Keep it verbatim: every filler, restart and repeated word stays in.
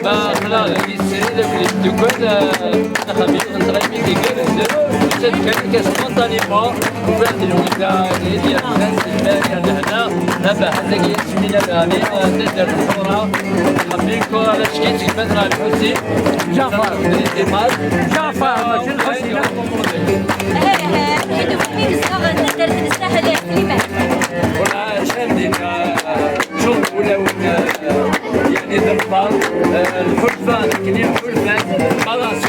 Aql-aɣ di srid akked imeddukal, eh, axxam-nneɣ, nettɣimi tigar, nzerrew, nettat kan akka spontanément, ufan-d lwelda, lɛid yernan, lmal yerna lehna, abaḥan-agi, Smina Lɛali, eh, taddart n Ḥura, axxam-nni, Kura Lački, seg Badra Lḥusin. Ǧaɛfar. Ǧaɛfar, mačči Lḥusin. Voilà, عشان دينا، eh, شوف ولو، eh, يعني ضربة، eh, الحلفة، كني حلفة، خلاص.